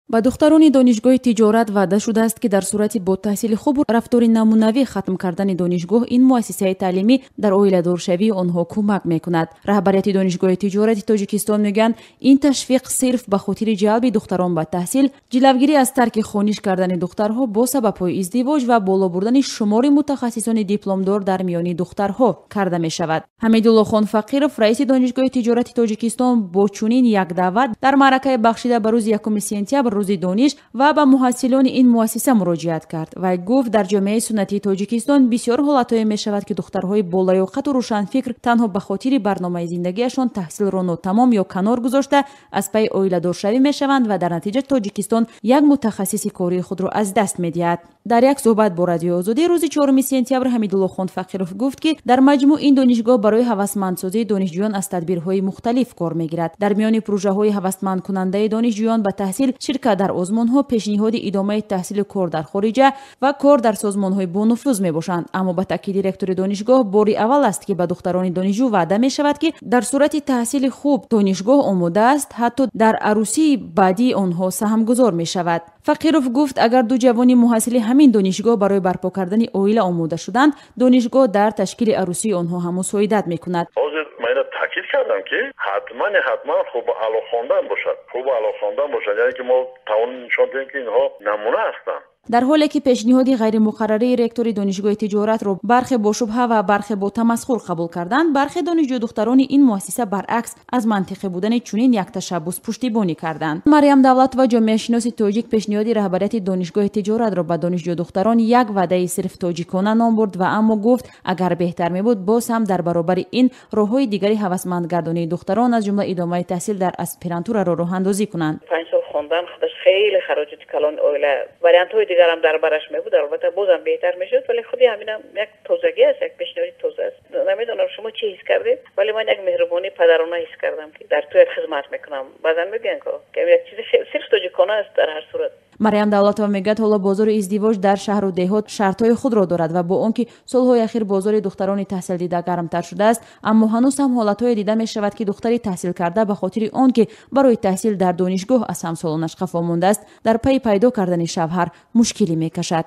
Ба духтарони Донишгоҳи тиҷорат ваъда шудааст, ки дар сурати бо таҳсили хубу рафтори намунавӣ хатм кардани донишгоҳ, ин муассисаи таълимӣ дар оиладоршавии онҳо кӯмак мекунад. Раҳбарияти Донишгоҳи тиҷорати Тоҷикистон мегӯянд, ин ташвиқ сирф ба хотири ҷалби духтарон ба таҳсил, ҷилавгирӣ аз тарки хониш кардани духтарҳо бо сабабҳои издивоҷ ва боло бурдани шумори мутахассисони дипломдор дар миёни духтарҳо карда мешавад. Ҳамидуллохон Фақиров, раиси Донишгоҳи тиҷорати Тоҷикистон, бо чунин як даъват дар маъракаи бахшида ба рӯзи 1 сентябр, рӯзи дониш, ва ба муҳассилони ин муассиса муроҷиат кард. Вай гуфт, дар ҷомеаи суннатии Тоҷикистон бисёр ҳолатҳое мешавад, ки духтарҳои болаёқату рӯшанфикр танҳо ба хотири барномаи зиндагиашон таҳсилро нотамом ё канор гузошта, аз пайи оиладоршавӣ мешаванд ва дар натиҷа Тоҷикистон як мутахассиси кории худро аз даст медиҳад. Дар як суҳбат бо Радиои Озодӣ рӯзи 4 сентябр Ҳамидуллохон Фақиров гуфт, ки дар маҷмӯъ ин донишгоҳ барои ҳавасмандсозии донишҷӯён аз тадбирҳои мухталиф кор мегирад. Дар миёни прӯжаҳои ҳавасмандкунандаи донишҷӯён ба таҳсил, ширкат дар озмунҳо, пешниҳоди идомаи таҳсилу кор дар хориҷа ва кор дар созмонҳои бонуфуз мебошанд. Аммо ба таъкиди ректори донишгоҳ, бори аввал аст, ки ба духтарони донишҷӯ ваъда мешавад, ки дар сурати таҳсили хуб донишгоҳ омода аст, ҳатто дар арӯсии баъдии онҳо саҳмгузор мешавад. Фақиров гуфт, агар ду ҷавони муҳассили ҳамин донишгоҳ барои барпо кардани оила омода шуданд, донишгоҳ дар ташкили арӯсии онҳо ҳам мусоидат мекунад. Ҳозир ман ина таъкид кардам, ки ҳатман ҳатман хуб аъло хондан бошад, хуб аъло хондан бошад, яъне ки мо тавонем нишон диҳем, ки инҳо намуна ҳастанд. Дар ҳоле ки пешниҳоди ғайримуқаррарии ректори Донишгоҳи тиҷоратро бархе бо шубҳа ва бархе бо тамасхур қабул карданд, бархе донишҷӯ духтарони ин муассиса баръакс аз мантиқӣ будани чунин як ташаббус пуштибонӣ карданд. Марьям Давлатова, ҷомеашиноси тоҷик, пешниҳоди раҳбарияти Донишгоҳи тиҷоратро ба донишҷӯ духтарон як ваъдаи сирф тоҷикона ном бурд ва аммо гуфт, агар беҳтар мебуд, боз ҳам дар баробари ин роҳҳои дигари ҳавасмандгардонии духтарон, аз ҷумла идомаи таҳсил дар аспирантураро роҳандозӣ кунанд. 5 сол хондан худаш хеле хароҷоти калон. Оила вариантҳои дигарам дар бараш мебуд, албатта, бозам беҳтар мешуд, вале худи ҳаминам як тозагӣ аст, як пешниҳоди тоза аст. Намедонам, шумо чӣ ҳис кардед, вале ман як меҳрубонии падарона ҳис кардам, ки дар туят хизмат мекунам. Баъзан мегӯянд, ки як чизи сирф тоҷикона аст дар ҳар сурат. Марьям Давлатова мегӯяд, ҳоло бозори издивоҷ дар шаҳру деҳот шартҳои худро дорад ва бо он ки солҳои ахир бозори духтарони таҳсилдида гармтар шудааст, аммо ҳанӯз ҳам ҳолатҳое дида мешавад, ки духтари таҳсилкарда ба хотири он ки барои таҳсил дар донишгоҳ аз ҳамсолонаш қафо мондааст, дар пайи пайдо кардани шавҳар мушкилӣ мекашад.